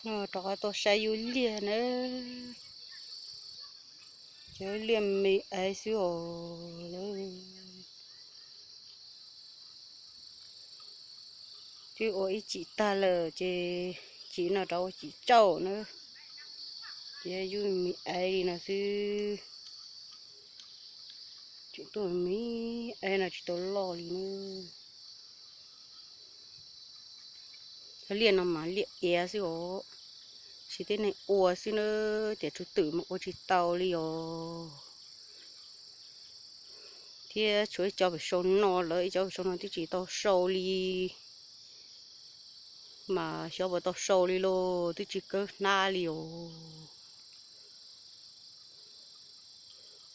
No rov qab tuaj saib yub liaj na, cov liaj me aiv xwb os. Twb ua ib cim tag lawm ces cim no rov ua cim tsauj na, ces yub me aiv li no xwb. Tseem tuaj me aiv no tsis tau loj li na. Cov liaj no mas liaj iav xwb os, tsis tib neeg ua xwb na, tiam tshuv twm mas ua tsis tau li os. Thiab tshuav ib cov pem sau no lawm, ib cov pem sau no twb tsis tau sau li, mas xyov puas tau sau li los twb tsis kawb hnab li os.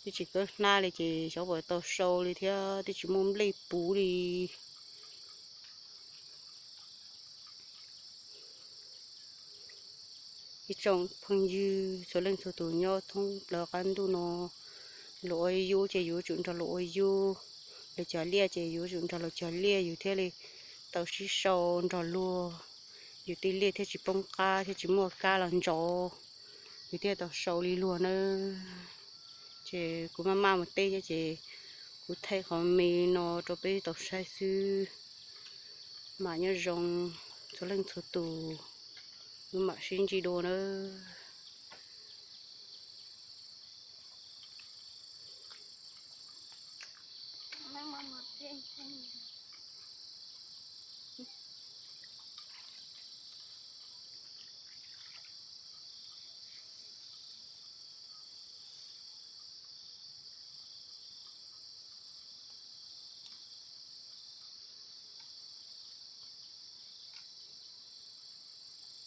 Twb tsis kawb hnab li ces xyov puas tau sau li thiab twb tsis muaj nplej puv li. Ib tsoom phooj ywg txhua leej txhua tus nyob thoob plaws qab ntuj no, luag ua yub ces yus tsum nrog luag ua yub, luag cog liaj ces yus tsum nrog luag cog liaj, yus thiaj li tau sib sau nrog luag, yus tej liaj thiaj tsis poob qab thiab tsis muaj kab los ntsauv, yus thiaj tau sau li luag nawb. Ces kuv maj maj mus teb thiab ces kuv thaij qhov me no rau peb tau saib xwb. Mas nyob zoo txhua leej txhua tus, wb mam sib ntsib dua nawb.